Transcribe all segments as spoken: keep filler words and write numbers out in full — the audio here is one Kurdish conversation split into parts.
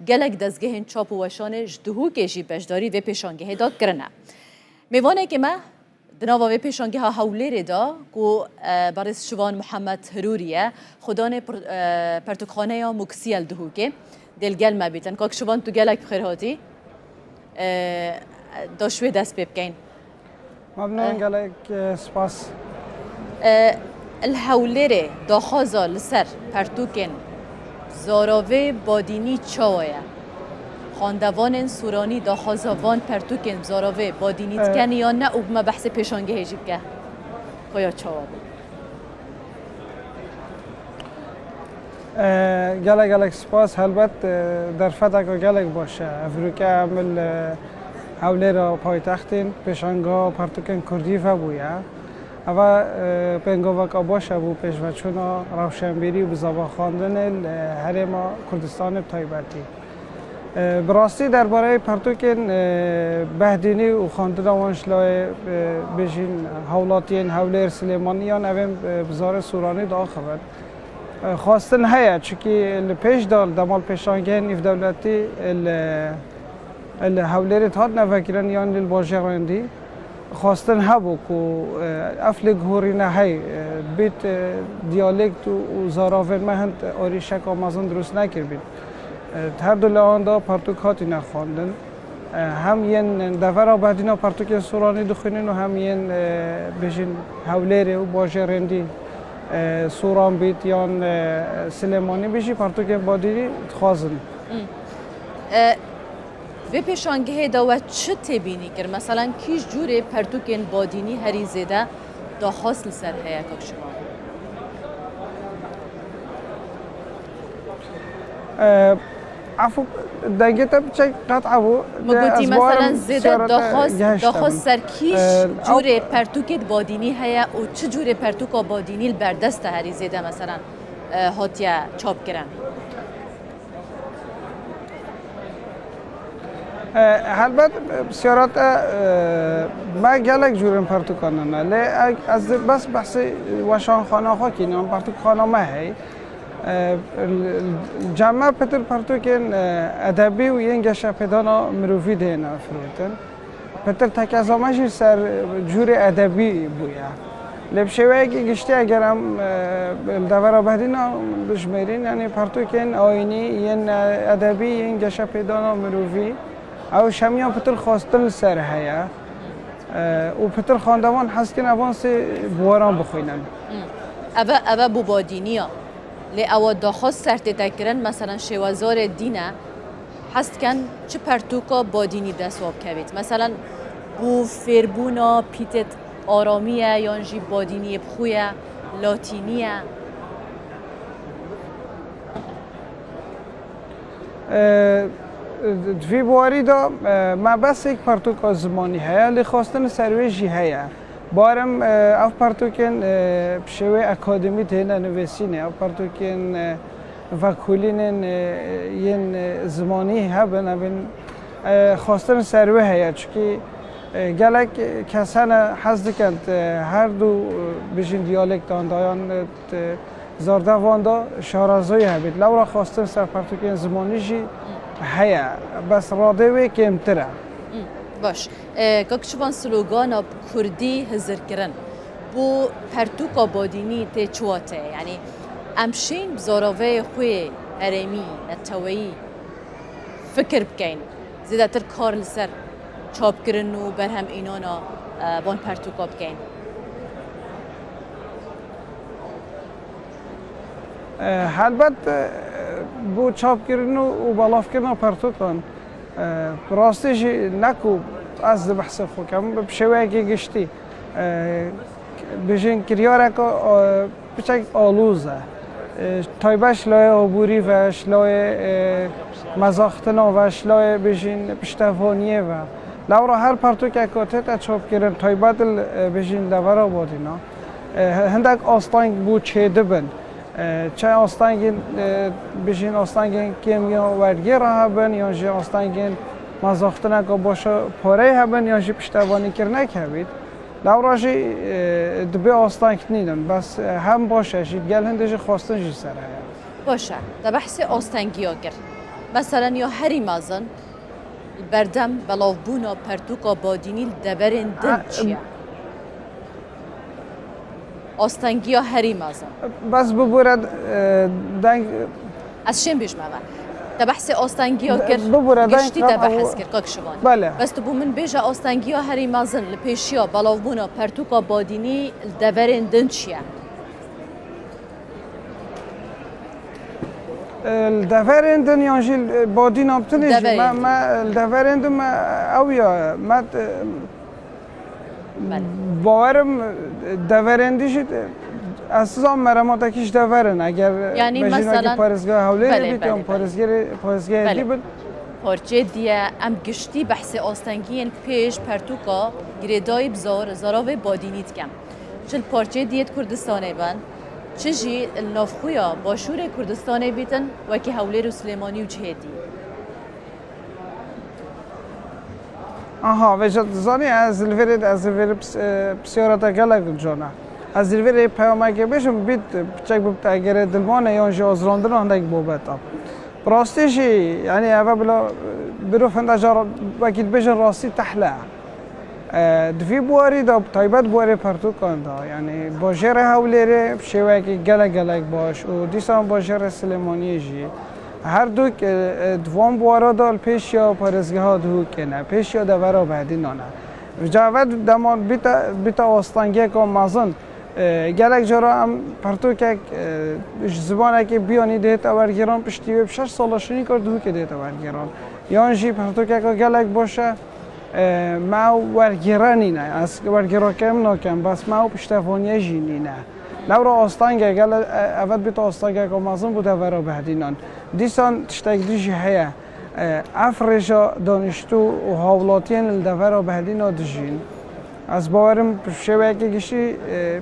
Gelek dezgehên çap û weşanê ji Duhokê jî beşdarî vê pêşangehê de kirine. Mêvanekê me di nava vê pêşangeha Hewlêrê de ku, e, berêz Şivan Mihemed Hirûrî ye, xwedanê pir-, e, pertûkxaneya Muksiyel Duhokê dê li gel me bîtin. Kak Şivan, tu gelek bi xêr hatî. E, da ji wê dest pê bikeyn. Memnûn, Eh. gelek, eh, spas. Eh, li Hewlêrê daxwaza li ser pertûkên zaravê badînî çawa ye? Xwendevanên Sûranî daxwaza van pertûkên zaravê badînî Eh. dikin yan ne û bi me behsê pêşangehê jî bike? Xoya çawa bû? E, gelek gelek spas. Helbet, e, derfeteke gelek baş e. Evroke em li Hewlêra paytextên pêşangeha pertûkên kurdî vebûye. Eva, e, pêngoveka baş e bo pêşveçûna rewşenbîrî û bizava xwendinê li Herêma Kurdistanê bi taybetî. E, bi rastî derbareyê pertûkên, e, behdînî û xwendina wan ji layê, e, bêjîn hewlatiyên Hewlêr, Silêmanî yan evên, e, bi zarê Sûranî diaxivin. E, xwestin heye, çikî li pêş de li dema li pêşangehên nîvdewletî li, li Hewlêrê hatine vekirin yan li bajêr rêndî. Xwestin hebû ku, e, ev lêguhorîne hey, e, bît, e, diyalekt û, û zaravên me hind arîşeka mezin dirust nekiribîn. E, her du lawan de pertûk hatine xwendin. E, hem yên devera behdîna pertûkên Sûranî dixwînin û hem yên, e, bêjin Hewlêrê û bajêr rêndî, e, Sûran bît yan, e, Silêmanî bît jî pertûkên badînî dixwazin. Hmm. E, Vê pêşangehê de we çi têbînî kir? Meselan, kîj cûrê pertûkên badînî herî zêde daxwaz li ser heye, kak Şivan? Ee, Efû, dengê te biçek qet ebû. Min gotî, meselan, zêde daxwaz, daxwaz ser kîj cûrê pertûkê badînî heye û çi cûrê pertûka badînî li berdest te herî zêde, meselan, e, hatiye çapkirin? E, helbet, e, pisyara te, e, me gelek cûrên pertûkan hene. Lê e-, ez ê bes behsê weşanxana xwe kînim, pertûkxana me heye. E, li, li cem me pitir pertûkên, e, edebî û yên geşepêdana mirovî dihêne firotin. Pitir tekeza me jî ser cûrê edebî bûye. Lê bi şêweyekî giştî eger em, e, li devera behdîna bijmêrîn, yanî pertûkên ayînî, yên, e, edebî, yên geşepêdana mirovî, ew ji hemiyan pitir xwestin li ser heye. E, û pitir xwendevan hez dikin evan sê bi we re bixwînin. Hmm. Eve, eve bû badîniya. Lê ewa daxwaz ser tête kirin, meselan şêwezarê dîne, hez dikin çi pertûka badînî dest we bikevît? Meselan, bo fêrbûna pîtêt aramiye yan jî badîniyê bi xwe ye, latîniye? E, di vî buarî de, e, me bes yek pertûka zimanî heye, lê xwestin li ser wê jî heye. Barim, e, ev pertûkên, e, bi şêwê akademî têne nivîsînê, ev pertûkên, e, vekolînên, e, yên, e, zimanî hebin, hebin, e, xwestin ser wê heye, çikî, e, gelek kes hene hez dikin, e, her du, e, bijîn diyalektan de yan, e, di zardevan de şarezoyî hebit. Lewra xwestin ser pertûkên zimanî jî heye, bes radê wê kêmtir e. Hmm, baş. E, Kak Şivan, slogana bi kurdî hizirkirin bo pertûka badînî tê çi wateyê? Yanî em şên bi zaraveyê xwe herêmî, neteweyî fikir bikeyn, zêdetir kar li ser çapkirin û berhemînana, e, van pertûka bikeyn? E, helbet, e, bo çapkirin û, û belavkirina pertûkan, e, bi rastî jî ne ku ez di behsê xwe kem, bi şêweyekî giştî, e, bijîn kiryareke, e, piçek aloz e. E, taybet ji layê aborî ve, ji layê, e, mezaxtina ve, ji layê bijîn piştevaniyê ve. Lewra her pertûkek ku tête çapkirin, taybet li, e, bijîn devera badîna, e, hindek asteng bo çêdibin. E, çi astengên, e, bijîn astengên kêmiya wergê re hebin, yan jî astengên mezaxtineka başa pareyê hebin, yan jî piştevanîkirinek hebît. Lewra jî, e, dibê asteng nînin, bes, e, hem baş e jî, gel hindê jî xwestin jî ser heye. Baş e, te behsê astengiya kir. Meselen ya herî mezin li berdem belavbûna pertûka badînî li deverên din çi ye? Astengiya herî mezin. Bes bibûre, e, deng. Ez şên bêjme ve. Te behsê astengiya kir, bibûre deng giştî te behes kir, kak Şivan. Belê. Bes tu bû min bêje astengiya herî mezin li pêşiya belavbûna pertûka badînî li deverên din çi ye? Li deverên din yan jî li badîna bitinê jî me, me li deverên din me ew ya me, bawerim deverên din jî ez nizam merematekî ji deverin eger bejînekî parêzgeha Hewlêrê bît yan parêzgehê dî bin. Parçeyê diye em giştî behsê astengiyên pêş pertûka girêdayî bi zar-, zaravê badînî dikem. Çi li parçeyê diyê di Kurdistanê bin, çi jî li navxweya başûrê Kurdistanê bîtin, wekî Hewlêr û Silêmanî û cihê dî. Aha, vêca dizanî ez li vêrê, ez li vêrê pis-, e, pisyara te gelek cona. Ez li vêrê peyamekê bêjim, bît, piçek bibte gerê dilmanê yan jî azrandina hindek bobeta. Bi rastî jî, yanî eve bila, e, biro hinde car wekî dibêjin rastî tehle. E, di vî buwarî de, bi taybet buwarê pertûkan de, yanî bajêrê Hewlêrê bi şêweyekî gelek gelek baş û dîsan bajêrê Silêmaniyê jî, her dûk, e, e, di van buwara de li pêşiya parêzgeha Duhokê ne, pêşiya devera Behdînan e. Vêca ve dema bîte, bîte astengiyeka mezin, e, gelek cara em pertûkek, e, ji zimanekê biyanî dihête wergêran, piştî wê bi şeş sala şinî kar Duhokê dihête wergêran. Yan jî pertûkeka gelek baş e, E, me wergêre nîne, ez wergêrake em nakem, bes me ew piştevaniye jî nîne. Lewra astenge gele, e, evet bît astengeke mezin bû devera Behdînan. Dîsan tiştek din jî heye. E, ev rêja daniştû û hawlatiyên li devera Behdîna dijîn. Ez bawerim bi şêweyeke giştî, e,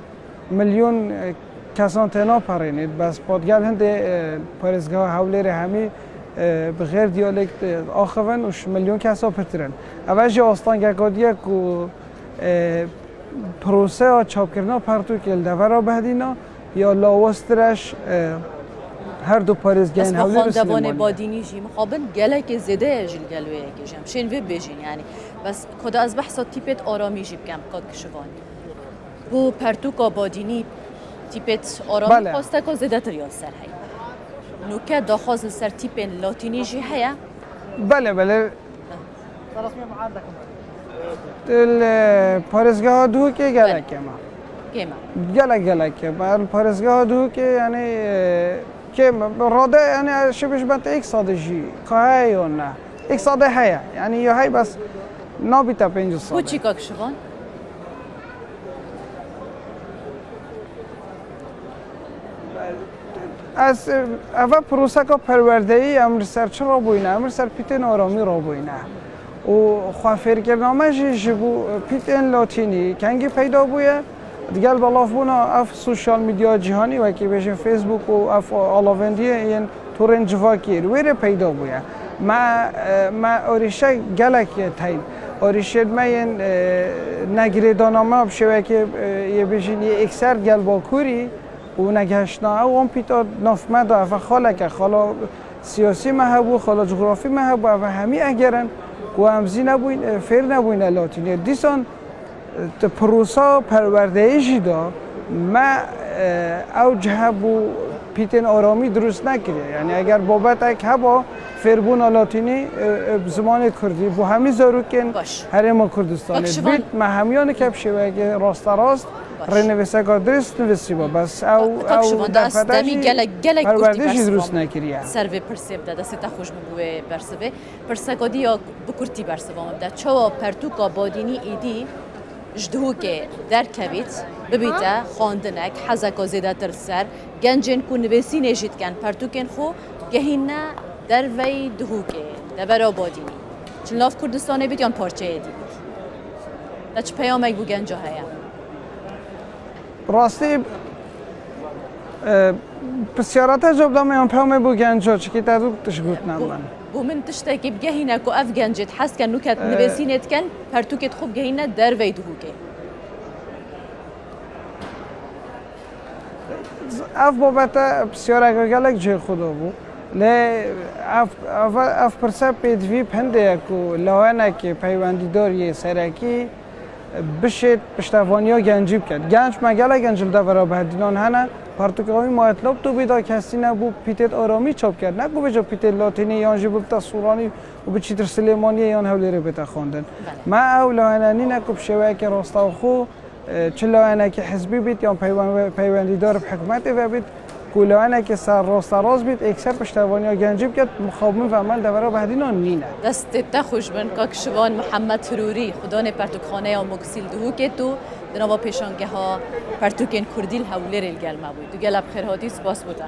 milyon, e, kesan têna perênî, bes pat gel hindê, e, parêzgeha Hewlêrê hemî, e, bi xêr diyalek, e, axivin û ji milyon kesa pirtir in. Ev jî astengeka diye ku, e, proseya çapkirina pertûkê li devera Behdîna ya lawaztir e, ji, e, her du parêzgehên Hewlêr û Silêmaniyê. Bes bi xwendevanê badînî jî mixabin gelekê zêde ye jî li gel wê yekê jî. Em şên vê bêjin yanî. Bes ku da ez behsa tîpêt aramî jî bikem, kak Şivan. Ku pertûka badînî tîpêt aramî xwesteka zêdetir ya li ser heye. Nûke daxwaz li ser tîpên latînî jî heye? Belê, belê. Li parêzgeha Duhokê gelek kêm e. Kêm e. Gelek, gelek kêm e. Li parêzgeha Duhokê, yanî, e, kêm e. Rade, yanî, şibîş bente ilk sade jî. Ka heye yon ne. Îktisadê heye. Yanî ya hey bes nabîte pêncî sal. Bo çî kak Şivan? Ez, eve proseka perwerdeyî em li ser çi rabûyne? Em li ser pîtên aramî rabûyne. Û xwefêrkirina me jî ji bo pîtên latînî kengî peyda bûye. Digel belavbûna ev sosyal medya cîhanî, wekî bêjin Facebook û ev alavendiyê yên torên civakî wê rê peyda bûye. Me, me arîşe gelek teyn. Arîşên me yên, e, negirêdana me bi şêwekê, e, yê bêjin yê êkser gel Bakurî û negehiştina ew wan pîta nav me de, ev xaleke, xala siyasî me hebû, xala cografî me hebû, ev hemî eger in ku em zî nebûyn, e, fêr nebûyne latînî. Dîsan Di pirosa perwerdeyê jî de me, e, ew cihe bo pîtên aramî dirust nekiriye. Yanî eger babetek heba fêrbûna latînî, e, e, bi zimanê kurdî bo hemî zarokên Herêma Kurdistanê bît, me hemiya nike bi şêweyeke rasterast rênivîseka dirust nivîsîba. Bes ew, ew derfete jî perwerdê jî dirust nekiriye. Ser vê pirsê bide, destê te xweş bo wê bersivê. Pirseka dî ya bi kurtî bersiva min bide. Çawa pertûka badînî êdî ji Duhokê derkevît, bibîte xwandinek, hezeka zêdetir li ser, gencên ku nivîsînê jî dikin, pertûkên xwe gehîne derveyî Duhokê, devera badînî. Çi li nav Kurdistanê bît yan parçeyê dî bît. Te çi peyamek bo genca heye? Rastî, e, pisyara te cewab dame yan peyamê bo genca, çikî te du tişt gotin em. Bo min tiştekî bigehîne ku ev gencê hez dikin, nûke nivîsînê dikin, pertûkê xwe bigehîne derveyî Duhokê. Ev babete pisyareke gelek cihê xwe de bû. Lê ev, ev, ev pirse pêdivî bi hindê ye ku lawenekê peywendîdar yê serekî bişêt piştevaniya gencî biket. Genç me gelek genc li devera Behdînan hene. Pertûka wî ma etlab tûbî da kesî nebû, pîtêt aramî çap kerd. Ne ku bêje pîtêt latînî yan jî bibite Sûranî û biçîtir Silêmaniyê yan Hewlêrê bête xwendin. Me ew lawene nîne ku bi şêweyekê rastaxû, e, çi lawenekî hizbî bît yan peywen-, peywendîdar bi hikûmetê ve bît, ku lawenekî ser rasterast bît, êkser piştevaniya gencî biket, mixabin ve me li devera Behdînan nîne. Destê te xweş bin, kak Şivan Mihemed Hirûrî, xudanê pertûkxaneya Muksîl Duhokê tu di nava pêşangeha pertûkên Kurdî li Hewlêrê li gel me bûyî. Tu gelek bi xêr hatî, spas bo te.